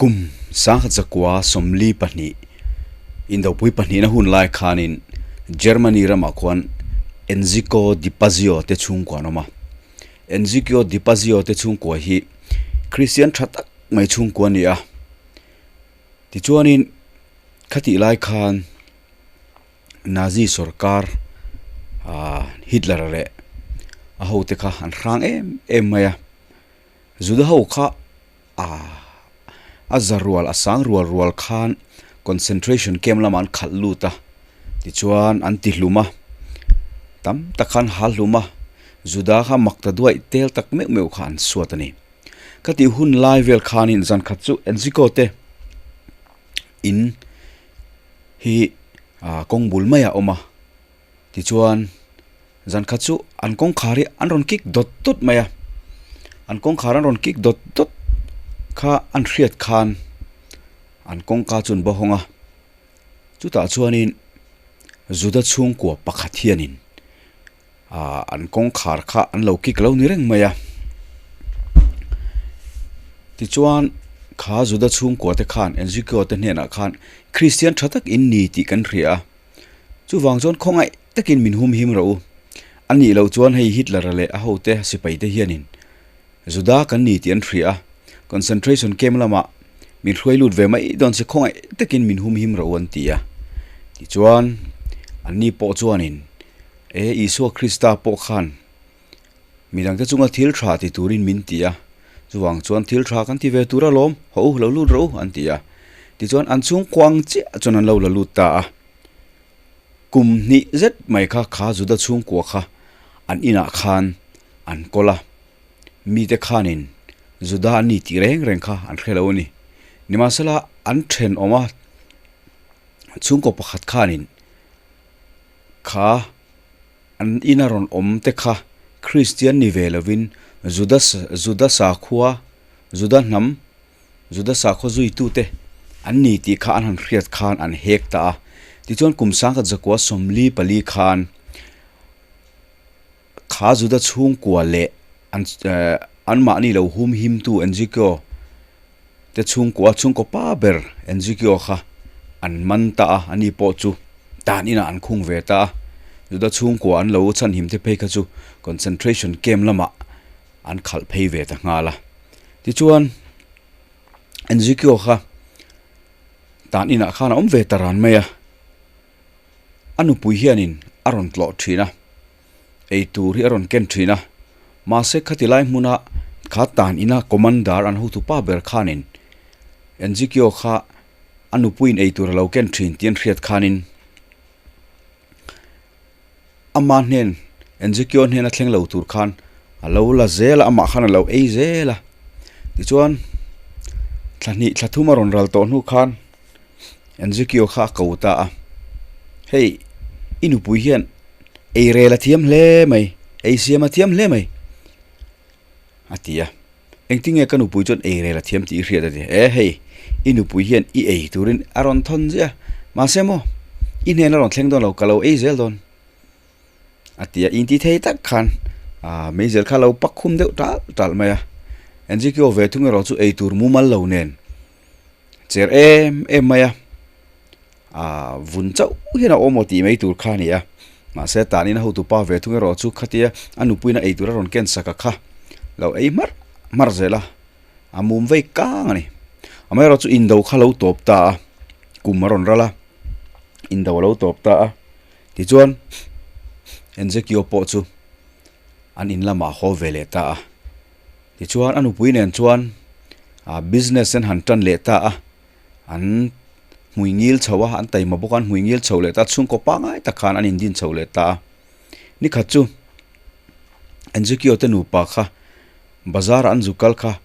Kum 1942 Indopui pahnihna hun lai khanin Germany ramah khuan Enzico Di Pazio te chhungkua an awm a. Enzico Di Pazio te chhungkua hi Kristian tha tak mai chhungkua a ni a. Tichuanin khatih lai khan Nazi sorkar ah Hitler leh a hote kha an hrang em em mai a. Juda ho kha ah a za rual a sang rual rual khan concentration camp lamah an khalh lut a tichuan an ti hlum a tam tak khan hal hlum a Juda kha mak ta duaih tel tak meuh meuh kha an suat a ni. Ka tih hun lai vel khanin zan khat chu Enzico te in hi ah kawng bul maiah a awm a tichuan zan khat chu an kawngkhar hi an rawn kik dawt dawt mai a an kawngkhar an rawn kik dawt dawt kha an hriat khan an kawngka chu an va hawng a chutah chuanin Juda chhungkua pakhat hianin ah an kawngkhar kha an lo kik lo ni reng mai a tichuan kha Juda chhungkua te khan Ezekiel te hnenah khan Kristian tha tak in ni tih kan hria a chuvang chuan khawngaih takin min hum him rawh u a nih loh chuan hei Hitler leh a hote sipai te hianin Juda kan ni tih an hria a concentration camp lamah min hruai lut ve mai dawn se khawngaih takin min hum him rawh u an ti a tichuan an ni pawh chuanin E Isua Krista pawh khan midangte chunga thil tha ti turin min ti a, chuvang chuan thil tha kan ti ve tur alawm, haw u lo lut rawh u an ti a. Tichuan an chhungkua ang chiah chuan an lo la lut ta a. Kum hnih zet mai kha kha Juda chhungkua kha an inah khan an kawl a, mite khanin Juda an ni tih reng reng kha an hre lo a ni. Nimahsela an thenawm a chhungkaw pakhat khanin Kha an ina rawn awm te kha Kristian ni ve lovin Juda Juda sakhua, Juda hnam, Juda sakhua zuitute an ni tih kha an han hriat khan an hek ta a. Tichuan kum sangkhat zakua 44 khan kha Juda chhungkua leh an anmahni lo hum himtu Enzikio te chhungkua chhungkaw pa ber Enzikio kha an man ta a, ani pawh chu tan inah an khung ve ta a, Juda chhungkua an lo chhanhim te phei kha chu concentration camp lamah an khalh phei ve ta nghal a. Tichuan Enzikio kha tan inah khan a awm ve ta ran mai a, a nupui hianin a rawn tlawh thin a. Ei tur hi a rawn ken thin a, mahse khati lai hmuna kha tan ina commander an hotu pa ber khanin Enzikio kha a nupuiin ei tur a lo ken thin tih an hriat khanin ama hnen Enzikio hnena thleng lo tur khan a lo la zel a, amah khan a lo ei zel a. Tichuan thla hnih thla thum a rawn ral tawh hnu khan Enzikio kha a ko ta a, Hei, i nupui hian ei rel a thiam hle mai, ei siam a thiam hle mai, a ti a. Engtinge ka nupui chuan ei rel a thiam tih i hriat a ti. E hei, i nupui hian i ei turin a rawn thawn ziah a, mahse maw, i hnen a rawn thleng dawn lo, ka lo ei zel dawn, a ti a. Inti thei tak khan meizel kha a lo pak khum deuh tal tal mai a. Enzikio ve thung erawh chu ei tur mumal lo nen Cher em em mai a, ah vun chauh hian a awm aw tih mai tur kha a ni a, mahse tanin a hotu pa ve thung erawh chu khatia a nupuiin a eitur a rawn ken sak a kha lo ei hmarh hmarh zel a, a mum vei kang a ni. Amaherawh chu indo kha lo tawp ta a, kum a rawn ral a, indo a lo tawp ta a, tichuan Enzekio pawh chu an in lamah a haw ve leh ta a. Tichuan a nupui nen chuan ah business an han tan leh ta a, an hmui ngil chho a, an taima bawk a, an hmui ngil chho leh ta a, chhungkaw pangngai tak khan an indin chho leh ta a. Nikhat chu Enzikio te nupa kha bazar ah an zu kal kha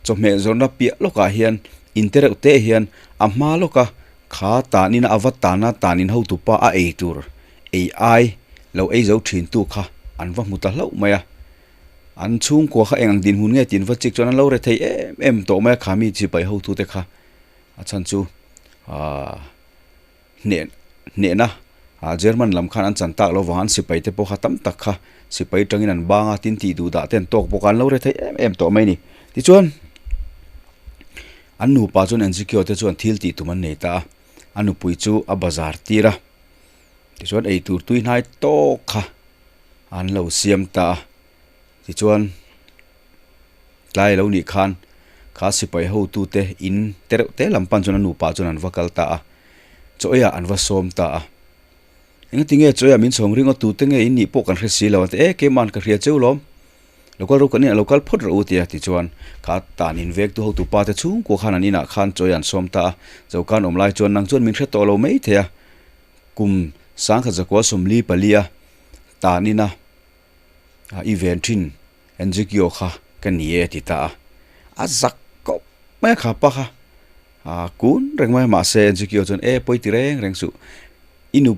chawhmeh zawrhna piah lawkah hian in te reuh te hian a hma lawka kha tanin a va tana tanin hotupa a ei tur ei ai lo ei zo thin tu kha an va hmu ta hlauh mai a. An chhungkua kha eng ang dinhmun nge tih an va chik chuan an lo re thei em em tawh mai a khami chipai hotute kha a chhan chu ahh hneh hnehna ah German lam khan an chan tak lo vang an sipai te pawh kha tam tak kha sipai tangin an bang a tin tih duh dah te an tawk bawk a an lo re thei em em tawh mai a ni tichuan. An nupa chuan Enzikio te chuan thil tih tum an nei ta a, a nupui chu a bazar tir a. Tichuan eitur tui hnai tawk kha an lo siam ta a. Tichuan tlai lo nih khan kha sipai hotute in te reuh te lam pan chuan a nupa chuan an va kal ta a, chaw eiah an va sawm ta a. Engati nge chaw eiah min chhawng ringawt tute nge in nih pawh kan hre si lo an ti, E keima'n ka hria cheu lawm. Lo kal ru kan inah lo kal phawt rawh u tia tichuan kha tan in vek tu hotu pa te chhungkua khan an inah khan chawi an sawm ta a, choka an awm lai chuan nang chuan min hre tawh lo mai thei a, kum sangkhat zakua sawmli pali a tan ina i ven thin Enzikio kha ka ni e a ti ta a, a zak kawp mai a kha pa kha a kun reng mai a mahse Enzikio chuan e pawi ti reng reng suh i nu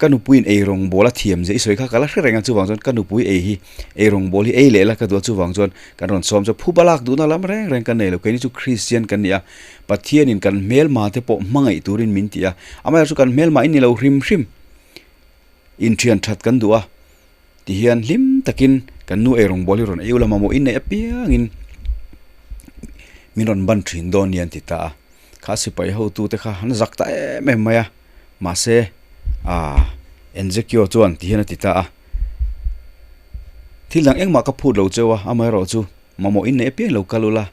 Ka nupuiin eirawng bawl a thiam zia i sawi kha ka la hre reng a, chuvang chuan ka nupui ei hi eirawng bawl hi ei leh la ka duh a, chuvang chuan kan rawn sawm chu phuba lak duhna lam reng reng kan nei lo, keini chu Kristian kan ni a, Pathianin kan hmelma te pawh hmangaih turin min ti a, amaherawhchu kan hmelma in ni lo hrim hrim, inthian that kan duh a, tihian hlim takin kan nu eirawng bawl hi rawn ei ula mamawh inneih apiangin min rawn ban thin dawn nia an ti ta a, kha sipai hotute kha an zak ta em em mai a. Mahse, aah, Enzekio chuan ti hian a ti ta a. Thil dang engmah ka phut lo cheu a, amaherawh chu mamawh in nei apiang lo kal ula.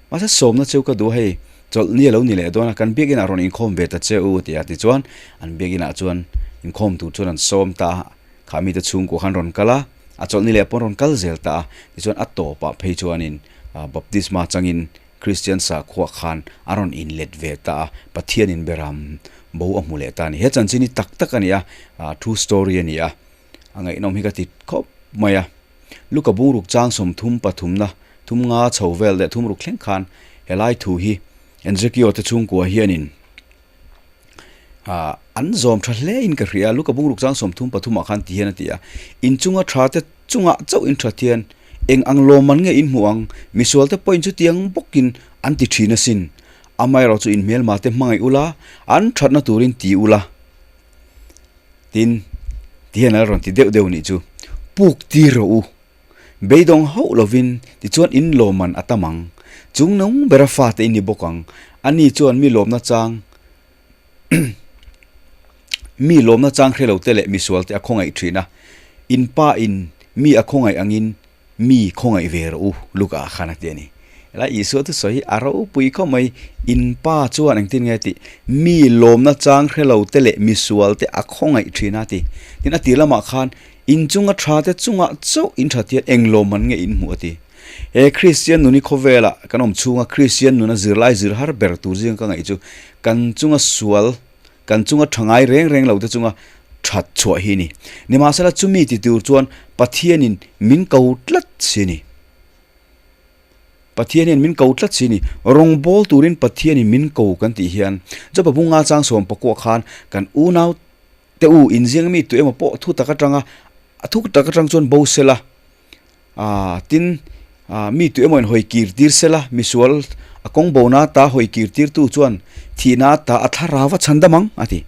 Mahse, sawmna cheu ka duh a hei, chawlhni a lo ni leh dawn a, kan biakinah rawn inkhawm ve ta che u ti a. Tichuan, an biakinah chuan inkhawm tur chuan an sawm ta a, kha mite chhungkua khan rawn kal a, a chawlhni leh pawh an rawn kal zel ta a. Tichuan, a tawpah phei chuanin baptisma changin Kristian sakhua khan a rawn inlet ve ta a, Pathianin beram bo a hmu leh ta a ni. He chanchin hi tak tak a ni a, true story a ni a, a ngaihnawm hi ka ti khawp mai a. Luka bungruk chang sawmthum pathumna thum nga chho vel leh thum ruk thleng khan helai thu hi Enzekio te chhungkua hianin an zawm tha hle in ka hria a. Luka bungruk chang 33 ah khan ti hian a ti a, Inchunga tha te chungah chauh in that hian eng ang lawmman nge in hmuh ang? Misual te pawhin chutiang bawkin an ti thin asin. Amaherawh chu in hmelma te hmangaih ula, an thatna turin ti ula. Tin, ti hian a rawn ti deuh deuh nih chu, Puk tir rawh u. Beidawng hauh lovin tichuan in lawmman a tam ang. Chung nung bera fate in ni bawk ang. Ani chuan mi lawmna chang mi lawmna chang hre lo te leh misual te a khawngaih thin a. In pa in mi a khawngaih angin mi khawngaih ve rawh u Luka ah khan a ti a ni. Helai Isua thusawi hi a ropui khawp mai. In pa chuan engtin nge tih mi lawmna chang hre lo te leh misual te a khawngaih thin a ti. Tin a tir lamah khan In chunga tha te chungah chauh in that hian eng lawmman nge in hmuh a ti. He Kristian nun hi khawvelah kan awm chhunga Kristian nuna zirlai zir har ber tur zing ka ngaih chu kan chunga sual, kan chunga tha ngai reng reng lo te chunga that chhuah hi a ni. Nimahsela chumi ti tur chuan Pathianin min ko tlat si a ni. Pathian hian min ko tlat si a ni. Rawngbawl turin Pathianin min ko kan tih hian Jopa bunga chang sawm pakua khan kan unau Te u, inziang mi tu emaw pawh thu tak atanga a thu tak atang chuan bo sela, aah tin aah mi tu emaw in hawi kir tir sela, misual a kawng bona ta hawi kir tir tu chuan thihna ta a thlarau a chhan dam ang a ti.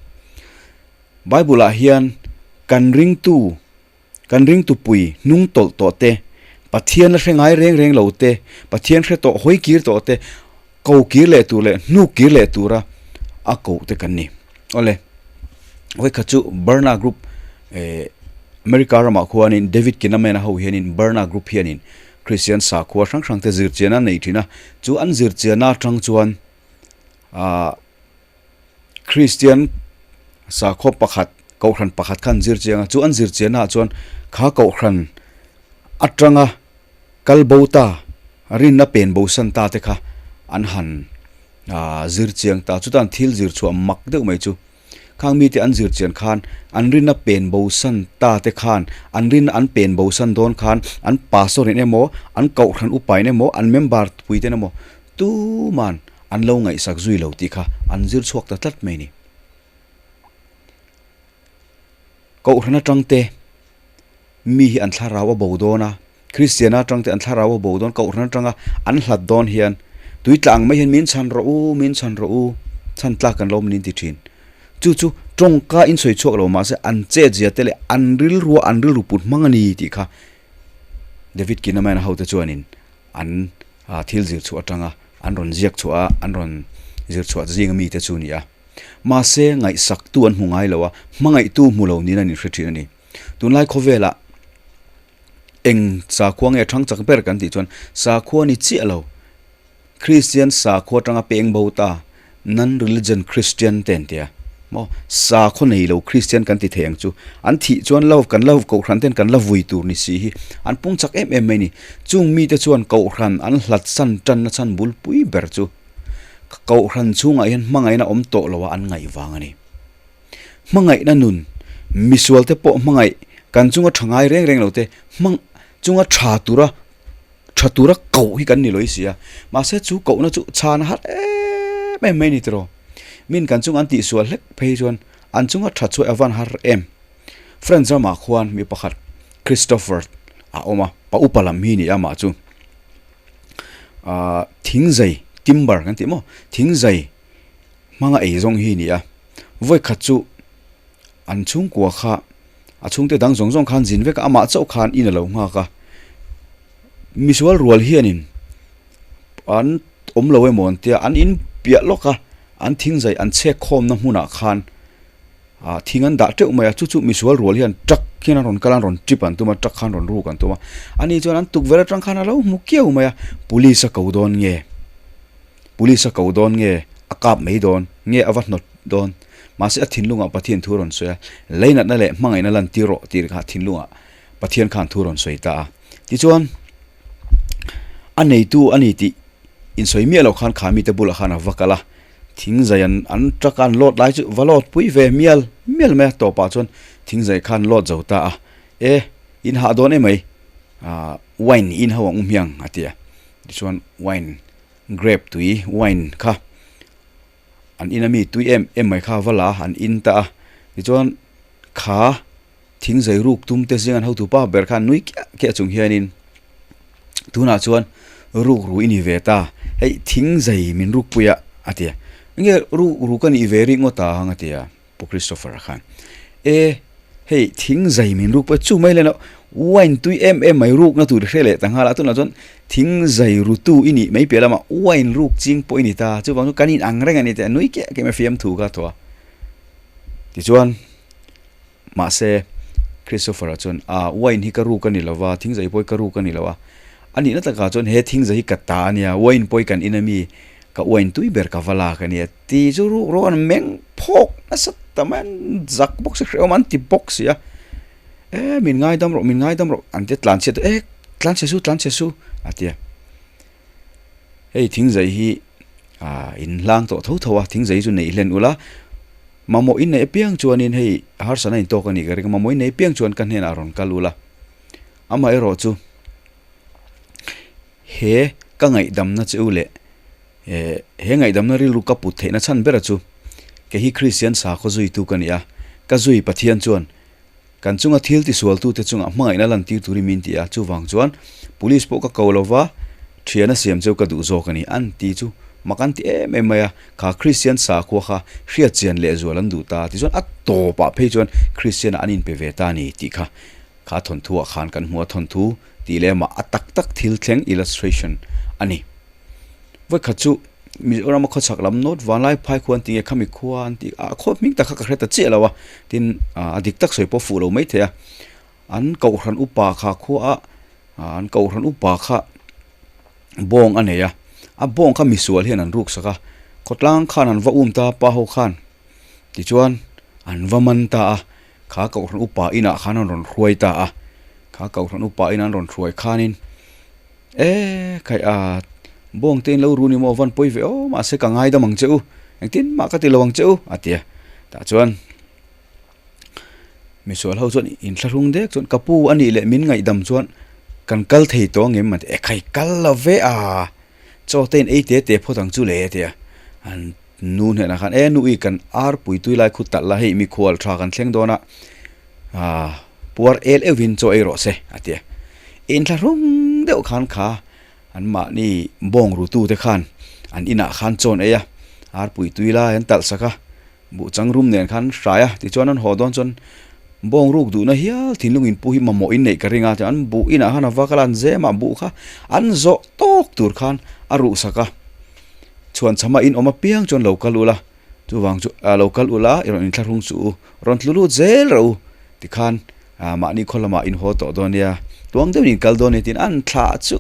Bible ah hian kan ringtu kan ringtu pui hnung tawlh tawh te, Pathian la hre ngai reng reng lo te, Pathian hre tawh hawi kir tawh te, ko kir leh tur leh hnuk kir leh tura a koh te kan ni. Awle, vawikhat chu Barna Group eh America ramah khuanin David Kinnaman a ho hianin Barna Group hianin Christian sakhua hrang hrang te zirchian a nei thin a, chu an zirchianna atang chuan ah Christian sakhua pakhat kohhran pakhat kha an zirchiang a, chu an zirchiannaah chuan kha kohhran atanga Kal bo ta, rinna pen bo san ta te kha an han zir chiang ta. Chutan thil zir chhuah mak deuh mai chu khang mite an zir chian khan an rinna pen bo san ta te khan an rinna an pen bo san dawn khan an pastor in emaw an kohhran upa in emaw an member pui ten emaw tuman an lo ngaihsak zui lo tih kha an zir chhuak ta tlat mai a ni. Kohhran atang te mi hi an thlarau a bo dawn a. Kristiana atang te an thlarau a bo dawn, kohhran atanga an hlat dawn hian tui tla ang mai hian min chhan rawh u, min chhan rawh u, chhan tlak kan lo awm niin ti thin. Chu chu tawngka in sawi chhuak lo mahse an chet zia te leh an rilrua an rilru put hmang a ni tih kha David Kinnaman a hote chuanin an thil zir chhuah atanga an rawn ziak chhuah a, an rawn zir chhuah zinga mite chu a ni a. Mahse, ngaihsaktu an hmu ngai lo a, hmangaihtu hmu lo niin an inhre thin a ni. Tunlai khawvelah eng sakhua nge thang chak ber kan tih chuan sakhua ni chiah lo, Kristian sakhua atanga peng bo ta, non-religion Christian te an ti a. Maw? Sakhua nei lo Kristian kan ti thei ang chu. An thih chuan love kan love kohhran ten kan la vui tur ni si hi an pung chak em em mai ni. Chung mite chuan kohhran an hlat san tanna chhan bulpui ber chu kohhran chhungah hian hmangaihna awm tawh loa an ngaih vang a ni. Hmangaihna nun, misual te pawh hmangaih kan chunga tha ngai reng reng lo te hmang chunga tha tura tha tura koh hi kan ni lawih si a. Mahse chu kohna chu chhan a har em em mai ni tiraw. Min kan chunga an tihsual hlek phei chuan an chunga tha chuai a van har em. French ramah khuan mi pakhat Christopher a awm a, pa upa lam hi ni a mah chu. Ahh thingzai timber kan tih maw thingzai hmanga ei zawng hi a ni a. Vawikhat chu an chhungkua kha a chhungte dang zawng zawng khan zin vek a, amah chauh khan in a lo nghak a. Misual rual hianin an awm lo emaw an tia, an in piah lawk a, an thingzai an chhek khawmna hmunah khan ah thing an dah teuh mai a, chu chu misual rual hian truck hian an rawn kal a, an rawn trip an tum a, truck khan rawn ruk an tum a, ani chuan an tukverh atang khan a lo hmu kiau mai a, police a ko dawn nge? Police a ko dawn nge a kap mai dawn nge a va hnawt dawn? Mahse a thinlungah Pathian thu a rawn sawi a, leinatna leh hmangaihna lan tir rawh tih kha thinlungah Pathian khan thu a rawn sawi ta a. Tichuan a neitu a ni tih insawi miah loh khan kha mite bulah khan a va kal a, thingzai an an truck a an load lai chu va load pui ve mial mial mai a, tawpah chuan thingzai khan load zo ta a, e in hah dawn emai ah wine in ho ang u hmiang a ti a, tichuan wine Grape tui, wine, kha an in a mi tui em em mai kha a va la a, an in ta a. Tichuan kha thing zai ruk tum te zinga an hotu pa ber khan nui kiah kiah chung hianin tunah chuan ruk ru i ni ve ta, hei thing zai min ruk pui a a ti a. Enge ruk ru ka nih ve ringawt ang a ti a. Pu Christopher a khan, E, hei thing zai min ruk pawh chu mai leh loh, wine tui em em mai rukna tur i hre leh ta nghal a, tunah chuan thing zai rutu i nih mai piah lamah wine ruk ching pawh i ni ta, chuvang chu kan inang reng a ni tih a nui kiah kiah mai fiamthu kha thaw a. Tichuan, mahse, Christopher-a chuan, A, wine hi ka ruk a ni lo va, thing zai pawh hi ka ruk a ni lo a, a nihna takah chuan he thing zai hi ka ta a nia, wine pawh hi kan in a mi, ka wine tui ber ka va lak a nia. Ti chu ruk rawh an meng phawk nasa ta mai an zak bawk si hrehawm an ti bawk si a e min ngaidam rawh min ngaidam rawh an tia tlan chhiat e tlan chhe su tlan chhe su a tia hei thingzai hi ah in hlang tawh tho tho a thingzai chu neih hlen ula mamawh in neih apiang chuanin hei harsatna in tawk a nih ka ring a mamawh in neih apiang chuan ka hnenah rawn kal ula amaherawhchu he ka ngaihdamna che u leh He ngaihdamna rilru ka put theihna chhan bera chu kei hi Kristian sakhaw zuitu ka ni a, ka zui Pathian chuan kan chunga thil tisualtute chungah hmangaihna lantir turin min ti a, chuvang chuan Police pawh ka ko lova thiana siam cheu ka duh zawk a ni an ti chu mak an ti em em mai a, kha Kristian sakhua kha hriatchian lehzual an duh ta tichuan a tawpah phei chuan Kristianah an inpe ve ta a ni tih kha kha thawnthuah khan kan hmu a, thawnthu tih leh amah a tak tak thil thleng illustration a ni. Vawikhat chu Mizoram a khawchhak lam nawt vanlai phai khua an ti nge khami khua an tih a khaw hming tak kha ka hre ta chiah lo a tin a dik tak sawi pawh fuh lo mai thei a an kohhran upa kha khua a an kohhran upa kha bawng a nei a a bawng kha misual hian an ruk sak a khawtlang khan an va um ta pa ho khan tichuan an va man ta a kha kohhran upa inah khan an rawn hruai ta a kha kohhran upa in an rawn hruai khanin. E khai a, bawng te in lo ru ni maw van pawi ve aw mahse ka ngaidam ang che u, engtin mah ka ti lo ang che u a ti a, tah chuan misual ho chuan inthlahrung dek chuan ka pu a nih leh min ngaihdam chuan kan kal thei tawh ang em a ti a, e khai kal lo ve a, chaw te in ei te te phawt ang chu le a ti a, an nu hnenah khan e nu i kan ar pui tui lai khu talh la hei mikhual tha kan thleng dawn a, ah puar el euhin chaw ei rawh se a ti a. Inthlahrung deuh khan kha an mahni bawng rutu te khan an inah khan chawn ei a, arpui tui lai an talh sak a, buhchang rum nen khan hrai a, tichuan an haw dawn chuan bawng ruk duhna hial thinlung in pu hi mamawh in neih ka ring a, chuan an buh inah khan a va kal a, an zem ah buh kha an zawh tawk tur khan a ruh sak a. Chhuan chhama in awm apiang chuan lo kal ula, chuvang chu lo kal ula i rawn inthlahrung suh u, rawn tlu lut zel rawh u tikhan mahni khaw lamah in haw tawh dawn nia, tuang deuhin in kal dawn nia tiin an thlah chu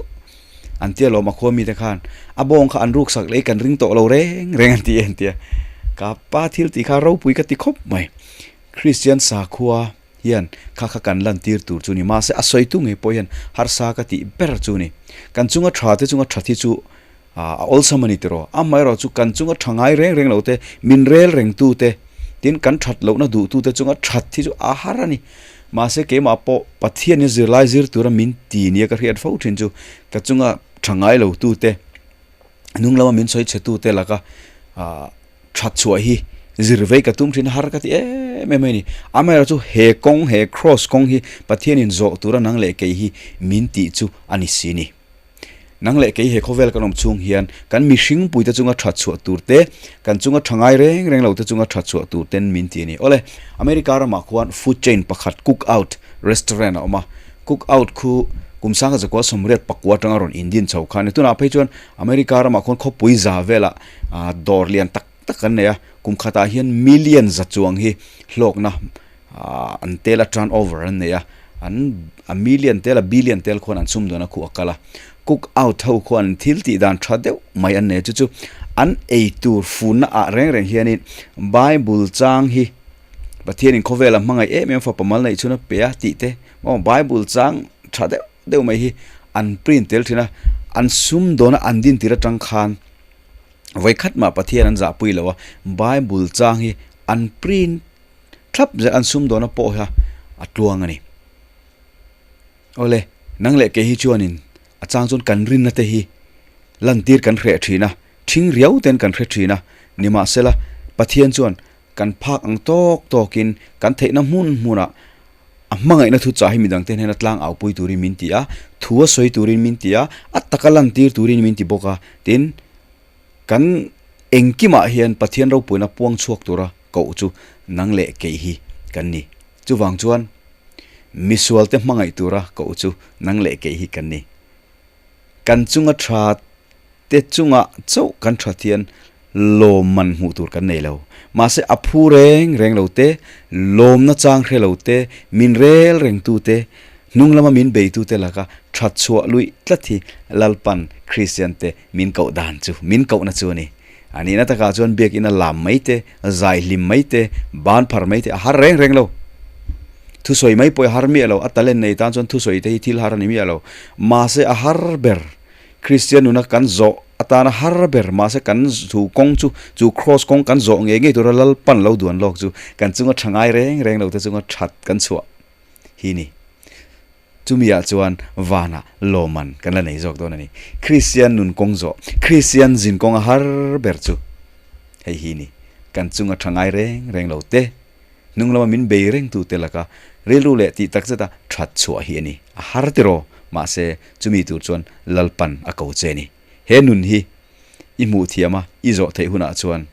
an tia lawm a khua mite khan a bawng kha an ruk sak leh kan ring tawh lo reng reng an ti e an tia. Ka pa thil tih kha ropui ka ti khawp mai. Kristian sakhua hian kha kha kan lantir tur chu ni. Mahse a sawitu ngei pawh hian harsa ka tih ber chu ni. Kan chunga tha te chunga that hi chu a awlsam a ni tiraw. Amaherawh chu kan chunga tha ngai reng reng lo te, min rel reng tu te, tin kan that lohna duh tu te chunga that hi chu a har a ni. Mahse keimah pawh Pathianin zirlai zir tura min ti nia ka hriat fo thin chu ka chunga tha ngai lo tu te, hnung lama min sawi chhe tu te laka that chhuah hi zir vei ka tum thin har ka ti em em mai a ni. Amaherawh chu he kawng, he cross kawng hi Pathianin zawh tura nang leh kei hi min tih chu a ni si ni. Nang leh kei he khawvel kan awm chhung hian kan mihring puite chunga that chhuah tur te, kan chunga tha ngai reng reng lo te chunga that chhuah tur ten min ti a ni. Awle, America ramah khuan food chain pakhat Cook Out restaurant a awm a. Cook Out khu kum sangha zakua sawmriat pakua atanga rawn indin chho kha a ni. Tunah phei chuan America ramah khuan khawpui za velah dawr lian tak tak an nei a, kum khatah hian million za chuang hi hlawkna an tel a turn over an nei a, an a million tel a billion tel khuan an sumdawn a khuh a kal a, cook out ho khuan thil tih dan tha deuh mai an nei a, chu chu an ei tur funna ah reng reng hianin bible chang hi Pathianin khawvela hmangaih em em fapa mal neih chhun a pe a tih te maw bible chang tha deuh deuh mai hi an print tel thin a, an sumdawna an din tir atang khan Vawikhat mah Pathian an zahpui lo a, Bible chang hi an print thlap zel, an sumdawna pawh hi a tluang a ni. Awle, nang leh kei hi chuanin a chang chuan kan rinna te hi lantir kan hreh thin a, thing riau ten kan hre thin a, nimahsela Pathian chuan kan phak ang tawk tawkin kan theihna hmun hmunah A hmangaihna thu chah hi midangte hnena tlang aupui turin min ti a, thu a sawi turin min ti a, a taka lantir turin min ti bawk a. Tin, kan engkimah hian Pathian ropuina puang chhuak tura koh chu nang leh kei hi kan ni. Chuvang chuan, misualte hmangaih tura koh chu nang leh kei hi kan ni. Kan chunga tha te chungah chauh kan that hian lawmman hmuh tur kan nei lo. Mahse a phu reng reng lo te, lawmna chang hre lo te, min rel reng tu te, hnung lama min bei tu te laka that chhuah luih tlat hi Lalpan Kristian te min koh dan chu, min kohna chu a ni. A nihna takah chuan biakinn a lam mai te, zai hlim mai te, ban phar mai te a har reng reng lo. Thusawi mai pawh i har miah lo, a talent nei tan chuan thusawi te hi thil har a ni miah lo. Mahse a har ber. Kristian nuna kan zawh atana har ber mahse kan chu kawng chu chu cross kawng kan zawh ngei ngei tura Lalpan lo duan lawk chu kan chunga tha ngai reng reng lo te chunga that kan chhuah hi ni. Chumi ah chuan vanah lawmman kan la nei zawk dawn a ni. Kristian nun kawng zawh, Kristian zin kawng a har ber chu hei hi ni. Kan chunga tha ngai reng reng lo te, hnung lama min bei reng tu te laka rilru leh tih tak zeta that chhuah hi a ni. A har tiraw? Mahse, chumi tur chuan Lalpan a ko che a ni. He nun hi i hmuh thiam a, i zawh theih hunah chuan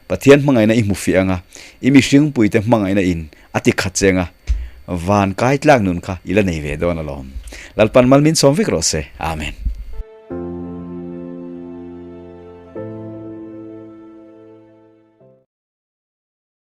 Pathian hmangaihna i hmu fiah ang a, i mihringpuite hmangaihna in a ti khat che ang a, van kai tlak nun kha i la nei ve dawn alawm. Lalpan mal min sawm vek rawh se. Amen.